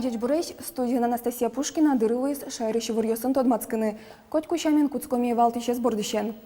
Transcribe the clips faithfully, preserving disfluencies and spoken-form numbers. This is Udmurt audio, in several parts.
Ӟечбуресь! Студиын Анастасия Пушкина. Дыр вуиз шаерысь иворъёсын тодматскыны. Котьку сямен кутскомы валтӥсез бордысен.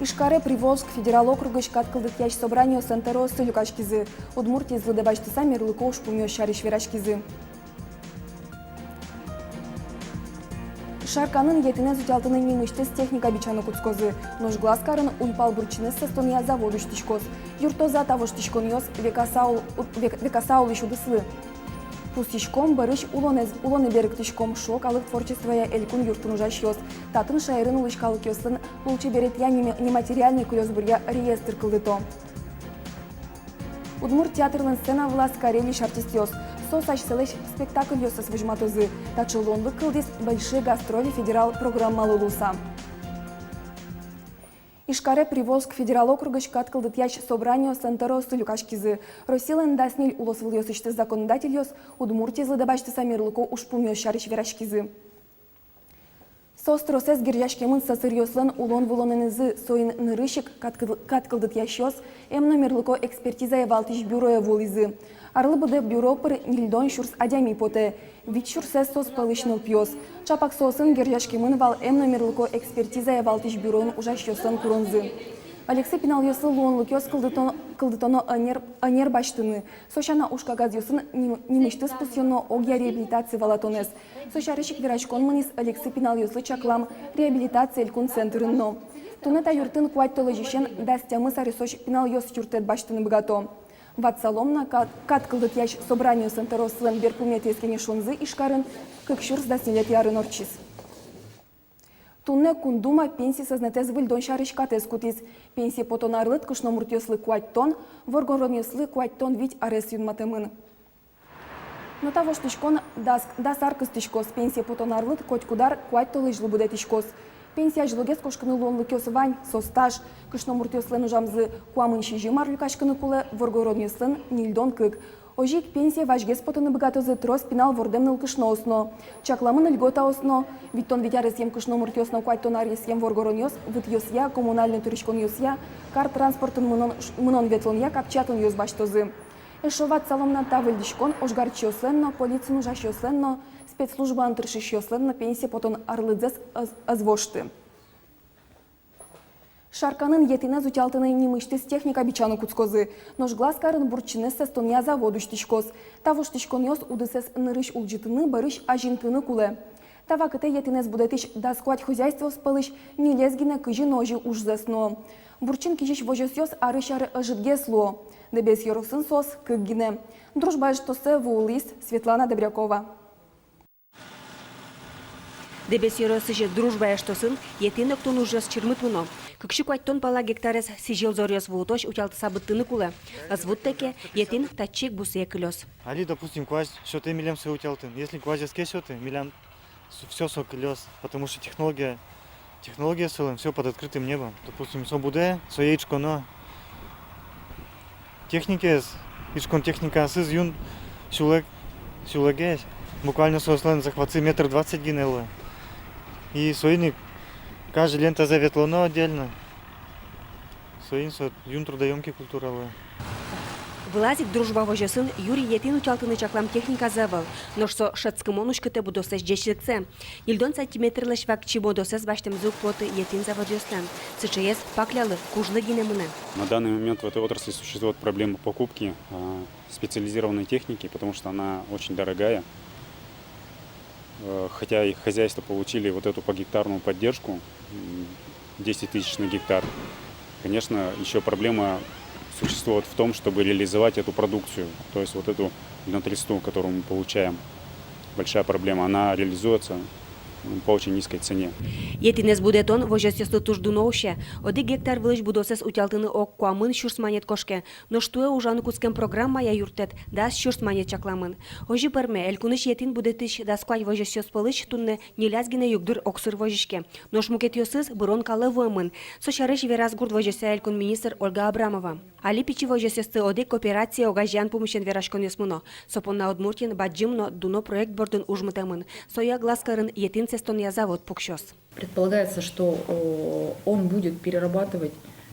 Ижкаре Приволжск федерал округысь кат кылдытъясь собраниослэн тӧрооссы люкаськизы. Удмуртиез лыдэ басьтыса мерлыко ужпумъёс сярысь вераськизы. Шарканын етӥнэз утялтыны нимысьтыз техника бичаны кутскозы. Нош Глазкарын уйпал бурчинэз сэстонъя завод усьтӥськоз. Юрттоз-а та воштӥськонъёс Векаса ул-, у-, Век-, Векаса улысь удыслы? Пусйиськом, бӧрысь улонэз-, улонэ берыктӥськом, шуо калык творчествоя элькун юртын ужасьёс. Татын шаерын улӥсь калыкъёслэн лулчеберетъя, неме-, нематериальной кылёсбуръя реестр кылдыто. Удмурт театрлэн сцена вылаз карелиысь артистъёс. Соос асьсэлэсь спектакльёссэс возьматозы. Таӵе луонлык кылдӥз «Большие гастроли» федерал программалы луыса. Ижкаре Приволжск федерал округысь кат кылдытъясь собраниослэн тӧрооссы люкаськизы. Россилэн дас ньыль улосвылъёсысьтыз законодательёс Удмуртиез лыдэ басьтыса мерлыко ужпумъёс сярысь вераськизы. Соос тросэз герӟаськемын сӧсыръёслэн улон-вылонэнызы, соин нырысь ик кат кыл-, кат кылдытъясьёс эм но мерлыко экспертизае валтӥсь бюрое вуылӥзы. Арлы быдэ бюро пыр ньыльдон сюрс адями потэ. Вить сюрсэз соос пӧлысь нылпиос. Чапак соосын герӟаськемын вал эм но мерлыко экспертизае валтӥсь бюроын ужасьёслэн куронзы. Ӧлексы пиналъёслы луонлыкъёс кылдытон-, кылдытоно ӧнер, ӧнер басьтыны. Со сяна, уж кагазъёсын ним-, нимысьтыз пусъёно огъя реабилитаци валатонэз. Со сярысь ик вераськон мынӥз ӧлексы пиналъёслы чаклам реабилитаци элькун центрын но. Туннэ та юртын куать толэзьысен дас тямыс аресозь пиналъёс юрттэт басьтыны быгато. Ватсалом на, ка-, кат кылдытъясь собраниослэн тӧроослэн берпуметӥез кенешонзы Ижкарын кык сюрс дас ньылетӥ арын ортчиз. Туннэ Кун Дума пенси сӧзнэтэз выльдон сярысь катэз кутӥз. Пенсие потон арлыд кышномуртъёслы куатьтон, воргоронъёслы куатьтон вить арес юнматэмын. Но та воштӥськон дас, дас ар кыстӥськоз. Пенсие потон арлыд котькуд ар куать толэзьлы будэтӥськоз. Пенсие азьлогес кошкыны луонлыкъёс вань, со стаж. Кышномуртъёслэн ужамзы куамын сизьым ар люкаськыны кулэ, воргоронъёслэн — ньыльдон кык. Озьы ик пенсие вазьгес потыны быгатозы трос пинал вордэм нылкышноос но. Чакламын льготаос но. Витьтон вить аресъем кышномуртъёс но куатьтон аресъем воргоронъёс вытъёсъя, коммунальной тырыськонъёсъя, кар транспортын мынон, мынон-ветлонъя капчиятонъёс басьтозы. Эшшо ватсалом на, та выльдӥськон ожгарчиослэн но, полициын ужасьёслэн но, спецслужбаын тыршисьёслэн но пенсие потон арлыдзэс ӧз, ӧз вошты. Шарканын етӥнэз утялтыны нимысьтыз техника бичаны кутскозы. Нош Глазкарын бурчинэз сэстонъя завод усьтӥськоз. Та воштӥськонъёс удысэз нырысь улӟытыны, бӧрысь азинтыны кулэ. Та вакытэ етӥнэз будэтӥсь дас куать хозяйствоос пӧлысь ньылез гинэ кызьы но озьы ужзэс нуо. Бурчин кизись возёсъёс арысь аре ӧжытгес луо. Дэбес ёросын соос кык гинэ. «Дружба» эштосэ вуылӥз Светлана Добрякова. Дэбес ёросысь «Дружба» эштосын етӥн октон ужъёс чырмыт мыно. Кык сю куатьтон пала гектарез сӥзьыл зоръёс вуытозь утялтыса быдтыны кулэ. Ӧз вутты ке, етӥн татчы ик бусые кылёз. Али, допустим, куазь сётэ милем сое утялтыны. Если куазь ӧз ке сёты, милям с-, всё со кылёз, потому что технология, технология солэн всё под открытым небом. Допустим, со будэ, сое ишконо. Техникаез, ишкон техникаосыз юн сюлэк, сюлэгес. Буквально соослэн захватсы метр двадцать гинэ луэ. И соин ик каждый лентазэ ветлоно отдельно. Соин со юн трудоёмкий культура луэ. Вылаз ик «Дружба» возёсын юри етӥн утялтыны чаклам техниказы ӧвӧл, нош со шӧдскымон уськытэ будосэз ӟечлыксэ. Ньыльдон сантиметрлэсь вакчи будосэз басьтэмзы уг поты етӥн заводъёслэн. Сыӵеез паклялы, кужлы гинэ мынэ. На данный момент в этой отрасли существует проблема покупки, а, специализированной техники, потому что она очень дорогая. Э, хотя и хозяйства получили вот эту погектарную поддержку, м, десять тысяч на гектар. Конечно, ещё проблема существует в том, чтобы реализовать эту продукцию, то есть вот эту льнотресту, которую мы получаем. Большая проблема, она реализуется, м, по очень низкой цене. Етӥнэз будэтон возёсъёслы туж дуно усе. Одӥг гектар вылысь будосэз утялтыны ог куамын сюрс манет кошке. Нош туэ ужаны кутскем программая юрттэт дас сюрс манет чакламын. Озьы пӧрме, элькунысь етӥн будэтӥсь дас куать возёсъёс пӧлысь туннэ ньыляз гинэ югдур огсыр возиське. Нош мукетъёсыз бырон калэ вуэмын. Со сярысь вераз гурт возёсъя элькун министр Ольга Абрамова. Али пичи возёсъёсты одӥг кооперацие огазеян пумысен вераськонъёс мыно. Со понна Удмуртиын бадӟым но дуно проект бордын уж мытэмын. Соя Глазкарын етӥн сэстонъя завод пуксёз. Предполагается, что, о, он будет перерабатывать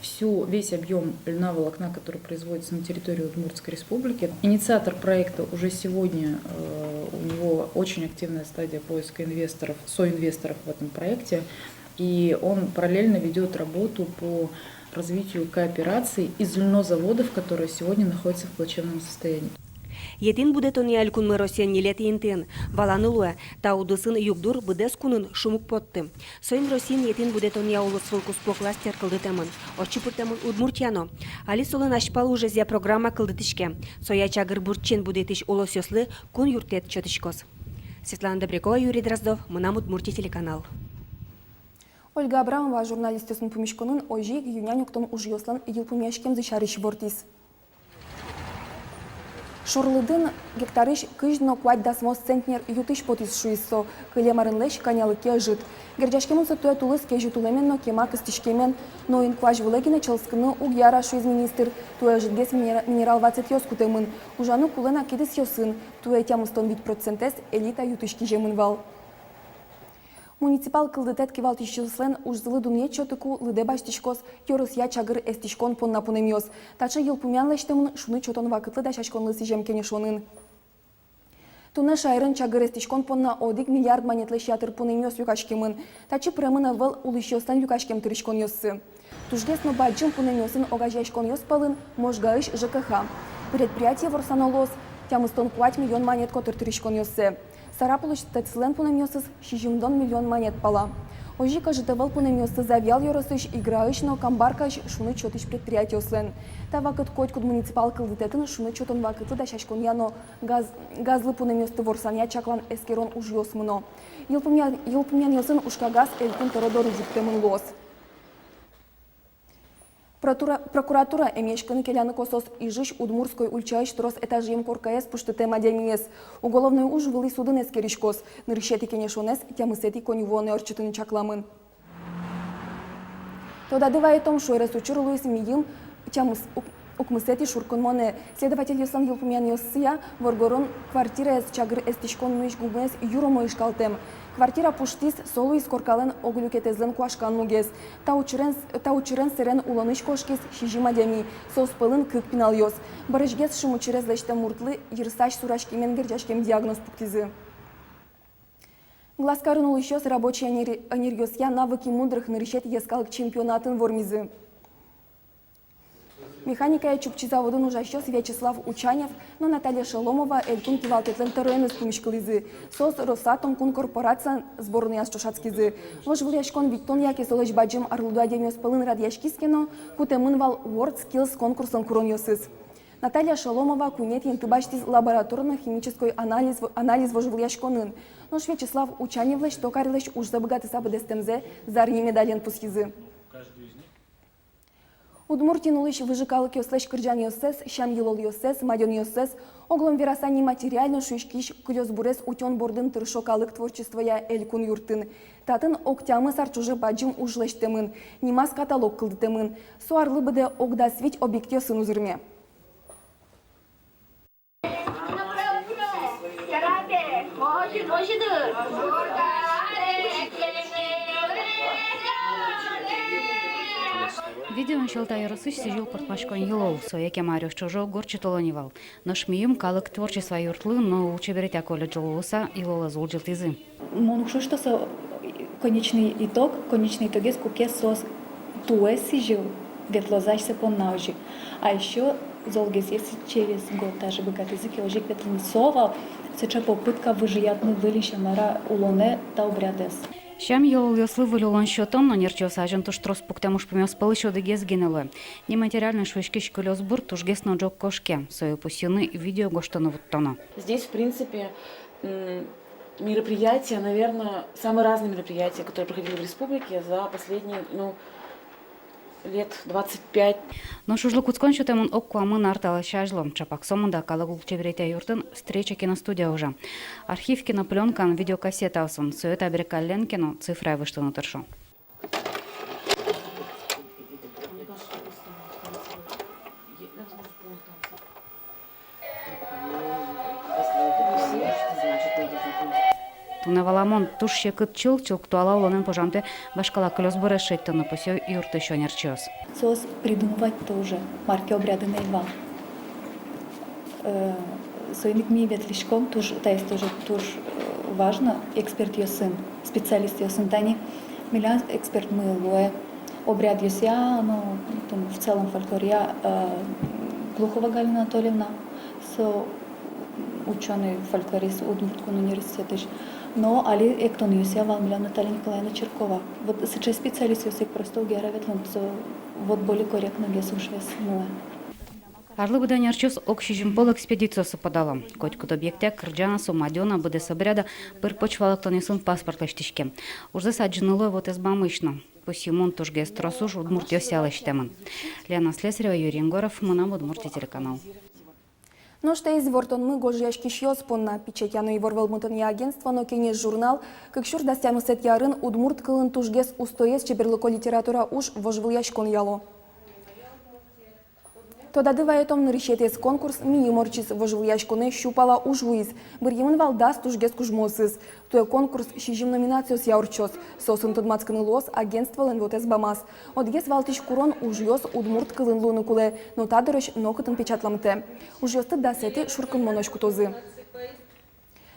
Всю, весь объём льноволокна, который производится на территории Удмуртской Республики. Инициатор проекта уже сегодня, э, у него очень активная стадия поиска инвесторов, соинвесторов в этом проекте. И он параллельно ведёт работу по развитию кооперации из льнозаводов, которые сегодня находятся в плачевном состоянии. Етӥн будэтонъя элькунмы Россиын ньылетӥ интыын. Валаны луэ, та удысын югдур быдэс кунын шум уг потты. Соин Россиын етӥн будэтонъя улосвыл куспо кластер кылдытэмын. Отчы пыртэмын Удмуртия но. Али солэн азьпал ужезъя программа кылдытӥське. Соя чагыр буртчен будэтӥсь улосъёслы кун юрттэт сётӥськоз. Светлана Добрякова, Юрий Дроздов, «Мынам Удмуртие» телеканал. Ольга Абрамова журналистъёсын пумиськонын озьы ик ю-нянь октон ужъёслэн йылпумъяськемзы сярысь ивортӥз. Шорлыдын гектарысь кызь но куать дасмос центнер ю-тысь потӥз, шуиз со. Кылем арынлэсь кӧнялы ке ӧжыт. Герӟаськемын со туэ тулыс кезьыт улэмен но кема кыстӥськемен. Но инкуазь вылэ гинэ чӧлскыны уг яра, шуиз министр. Туэ ӧжытгес минера-, минерал ватсэтъёс кутэмын. Ужаны кулэ на кидысъёсын. Туэ тямыстон вить процентэз элита ю-тысь киземын вал. Муниципал кылдытэт кивалтӥсьёслэн ужзылы дунъет сётыку лыдэ басьтӥськоз ёросъя чагыр эстӥськон понна пунэмъёс. Таӵе йылпумъян лэсьтэмын шуныт сётон вакытлы дасяськонлы сӥзем кенешонын. Туннэ шаерын чагыр эстӥськон понна одӥг миллиард манетлэсь ятыр пунэмъёс люкаськемын. Татчы пыремын ӧвӧл улӥсьёслэн люкаськем тыриськонъёссы. Тужгес но бадӟым пунэмъёсын огазеяськонъёс пӧлын Можгаысь ЖКХ. Предприятие ворсано луоз тямыстон куать миллион манет котыр тыриськонъёссэ. Сарапулысь ТЭЦлэн пунэмъёсыз сизьымдон миллион манет пала. Озьы ик ӧжыт ӧвӧл пунэмъёссы Завьял ёросысь, Играысь но Камбаркаысь шуныт сётӥсь предприятиослэн. Та вакыт котькуд муниципал кылдытэтын шуныт сётон вакытлы дасяськонъя но газ-, газлы пунэмъёсты ворсанъя чаклан эскерон ужъёс мыно. Йылпумъя-, йылпумъянъёсын ужкагаз элькун тӧро доры ӝутэмын луоз. Прокура-, прокуратура эмъяськыны келяны косоз Ижысь Удмуртской ульчаысь трос этажъем коркаез пуштытэм адямиез. Уголовной уж вылӥ судын эскериськоз. Нырысетӥ кенешонэз тямысэтӥ коньывуонэ ортчытыны чакламын. Тодады вайытом, шуэрес учыр луиз мийым тямыс-, ук-, укмысэтӥ шуркынмонэ. Следовательёслэн йылпумъянъёссыя, воргорон квартираез чагыр эстӥськон нуись гумыез юромо ишкалтэм. Квартира пуштӥз, со луиз коркалэн ог люкетэзлэн куашкан мугез. Та учырен, та учырен сэрен улонысь кошкиз сизьым адями, соос пӧлын кык пиналъёс. Бӧрысьгес шимучырез лэсьтэм муртлы йырсазь сураськемен герӟаськем диагноз пуктӥзы. Глазкарын улӥсьёс рабочей ӧнер-, ӧнеръёсъя «Навыки мудрых» нырысетӥ йӧскалык чемпионатын вормизы. Механикая Чупчи заводын ужасьёс Вячеслав Учанев но Наталья Шеломова элькун кивалтэтлэн тӧроеныз пумиськылӥзы. Соос «Росатом» кун корпорациялэн сборнояз ӵошатскизы. Вожвылъяськон витьтон яке солэсь бадӟым арлыдо адямиос пӧлын радъяськиз ке но, кутэмын вал WorldSkills конкурслэн куронъёсыз. Наталья Шеломова куинетӥ инты басьтӥз лабораторно-химической анализ, анализ вожвылъяськонын. Нош Вячеслав Учаневлэсь токарьлэсь ужзэ быгатыса быдэстэмзэ зарни медален пусйизы. Удмуртиын улӥсь выжы калыкъёслэсь кырӟанъёссэс, сям-йылолъёссэс, мадёнъёссэс, оглом вераса, нематериальной шуиськись кылёсбурез утён бордын тыршо калык творчествоя элькун юртын. Татын ог тямыс ар ӵоже бадӟым уж лэсьтэмын, нимаз каталог кылдытэмын. Со арлы быдэ ог дас вить объектъёсын узырме. Видеоын Сьӧлта ёросысь сӥзьыл пӧртмаськон йылол. Сое кема аръёс ӵоже уг ортчытыло ни вал. Нош мийым калык творчество юртлы но лулчеберетъя колледжлы луыса йылолэз улӟытӥзы. Мон уг шуы, что со конечный итог, конечный итогез, куке соос туэ сӥзьыл ветлозы асьсэ понна озьы. А ещё золгес, если через год даже быгатӥзы ке озьы ик ветлыны, со вал сыӵе попытка выжыятыны выльысь, мар-а, улонэ та обрядэз. Сям-йылолъёслы выль улон сётон но ӧнерчиос азьын туж трос пуктэм ужпумъёс пӧлысь одӥгез гинэ луэ. Нематериальной шуиськись кылёсбур тужгес но ӝог кошке, сое пусйыны видео гожтоно, вуттоно. Здесь, в принципе, м, мероприятия, наверное, самые разные мероприятия, которые проходили в республике за последние, ну, лет двадцать пять. Нош ужлы кутскон сётэмын ог куамын ар талэсь азьло. Чапак сомында калык лулчеберетъя юртын «Встреча» киностудия ужа. Архив киноплёнкаын, видеокассетаосын, сое табере каллен ке но цифрае выжтыны тыршо. Туннэ валамон, туж секыт чылк, чылк туала улонэн пожамтэ вашкала кылёсбурез шедьтыны, пусъё юртысь ӧнерчиос. Соос придумывать тоже, мар ке обрядын ӧй вал. Э, соин ик ми ветлӥськом, туж, таиз тоже туж, э, важно, экспертъёсын, специалистъёсын. Тани милям экспертмы луэ обрядъёсъя, ну, там, в целом фольклоръя, э, Глухова Галина Анатольевна, со учёный, фольклорист Удмурт кун университетысь. Но али эктонъёсъя вал милям Наталья Николаевна Чиркова. Вот сыӵе специалистъёс ик просто уг яра ветлыны, со вот более корректно гес ужез муэ. Арлы быдэ ӧнерчиос ог сизьым пол экспедициосы подало. Котькуд объектъя кырӟан-а со, мадён-а, быдэс обряд-а, пыр-поч валэктонъёсын паспорт лэсьтӥське. Ужзэс адӟыны луэ вотэс бамысь но. Пусйымон, тужгес трос уж удмуртъёсъя лэсьтэмын. Лена Слесарева, Юрий Егоров, «Мынам Удмуртие» телеканал. Нош таиз ивортонмы гожъяськисьёс понна. Пичатья но ивор вӧлмытонъя агентство но «Кенеш» журнал кык сюрс дас тямысэтӥ арын удмурт кылын тужгес устоез чеберлыко литература уж вожвылъяськон яло. Тодады вайытом, нырысетӥез конкурс мийым ортчиз, вожвылъяськонэ сю пала уж вуиз. Быръемын вал дас тужгес кужмоосыз. Туэ конкурс сизьым номинациосъя ортчоз. Соосын тодматскыны луоз агентстволэн вотэс бамаз. Одӥгез валтӥсь курон: ужъёс удмурт кылын луыны кулэ, но та дырозь нокытын печатламтэ. Ужъёсты дасэтӥ шуркынмонозь кутозы.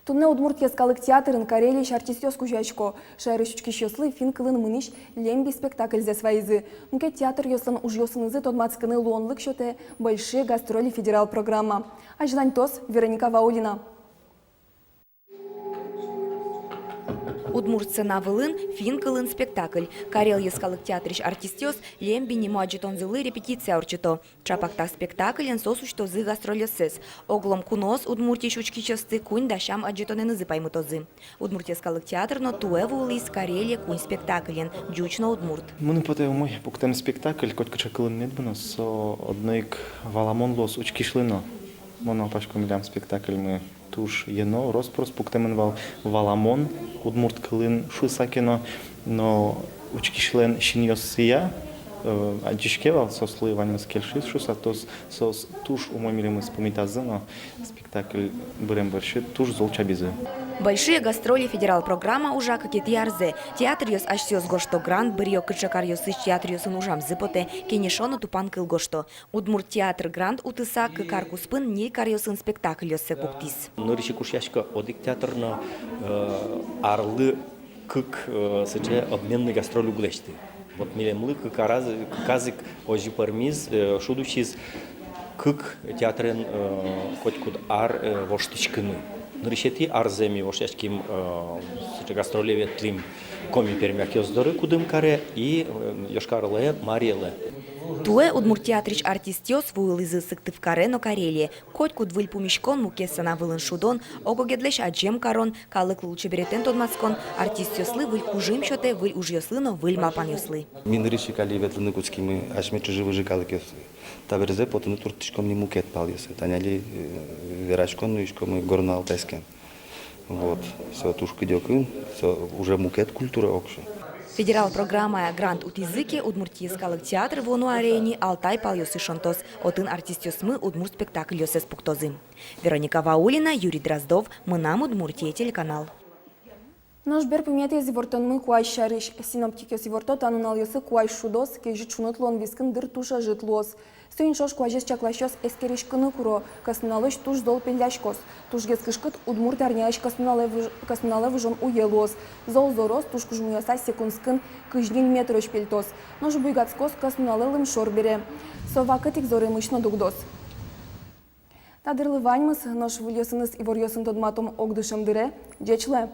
Туннэ Удмурт йӧскалык театрын Карелиысь артистъёс кузёясько. Шаерысь учкисьёслы финн кылын мынӥсь «Лемби» спектакльзэс вайизы. Мукет театръёслэн ужъёсынызы тодматскыны луонлык сётэ «Большие гастроли» федерал программа. Азьланьтоз Вероника Ваулина. Удмурт сцена вылын финн кылын спектакль. Карел йӧскалык театрысь артистъёс «Лемби» нимо адӟытонзылы репетиция ортчыто. Чапак та спектаклен соос усьтозы гастрольёссэс. Оглом куноос Удмуртиысь учкисьёсты куинь дасям адӟытонэнызы паймытозы. Удмурт йӧскалык театр но туэ вуылӥз Карелие куинь спектаклен, ӟуч но удмурт. Мыным потэ, умой пуктэм спектакль, котькыӵе кылын мед мыноз, со одно ик валамон луоз учкисьлы но. Мон малпасько, милям спектакльмы туж йӧно, рос-прос пуктэмын вал, валамон, удмурт кылын шуыса ке но, но учкисьлэн синъёссыя, э, адӟиське вал, соослы ваньмыз кельшиз шуыса, то соос туж умой милемыз пумитазы но спектакль бырем бӧрсьы туж зол чабизы. «Большие гастроли» федерал программа ужа кыкетӥ арзэ. Театръёс асьсэос гожто грант, быръё, кыӵе каръёсысь театръёсын ужамзы потэ, кенешо но тупан кыл гожто. Удмурт театр грант утыса кык ар куспын ньыль каръёсын спектакльёссэ пуктӥз. Нырысь ик ушъясько, одӥг театр но, э, арлы кык, э, сыӵе обменный гастроль уг лэсьты. Вот милемлы кык араз, кыказ ик озьы пӧрмиз, э, шуд усиз кык театрен, э, котькуд ар, э, воштӥськыны. Нырысетӥ арзэ ми воштӥським, э, сыӵе гастроле ветлӥм Коми-Пермякъёс доры, Кудымкаре и, э, Йошкар-Олае, Марий Элэ. Туэ Удмурт театрысь артистъёс вуылӥзы Сыктывкаре но Карелие. Котькуд выль пумиськон, мукет сцена вылын шудон, ог-огедлэсь адӟем карон, калык лулчеберетэн тодматскон артистъёслы выль кужым сётэ выль ужъёслы но выль малпанъёслы. Ми нырысь ик али ветлыны кутскимы асьме чыжы-выжы калыкъёслы. Табере потыны турттӥськом ни мукет палъёсы. Тани али, э, вераськон нуиськомы горно-алтайскен. Вот. Со туж кыдёкын, со уже мукет культура окшо. Федерал программая грант утӥзы ке, Удмурт йӧскалык театр вуоно аре ини Алтай палъёсы шонтоз. Отын артистъёсмы удмурт спектакльёссэс пуктозы. Вероника Ваулина, Юрий Дроздов, «Мынам Удмуртие» телеканал. Нош берпуметӥез ивортонмы куазь сярысь. Синоптикъёс иворто: та нуналъёсы куазь шудоз, кезьыт шуныт луон вискын дыр туж ӧжыт луоз. Соин ӵош куазез чакласьёс эскериськыны куро: кӧснуналозь туж зол пелляськоз. Тужгес кышкыт удмурт арняысь кӧснуналэ выж-, кӧснуналэ выжон уе луоз. Зол зороз, туж кужмояса секундскын кызь ньыль метрозь пельтоз. Нош буйгатскоз кӧснуналэ лымшор бере. Со вакыт ик зоремысь но дугдоз. Та дырлы ваньмыз, нош выльёсыныз иворъёсын тодматом ог дышем дыре. Ӟеч луэ!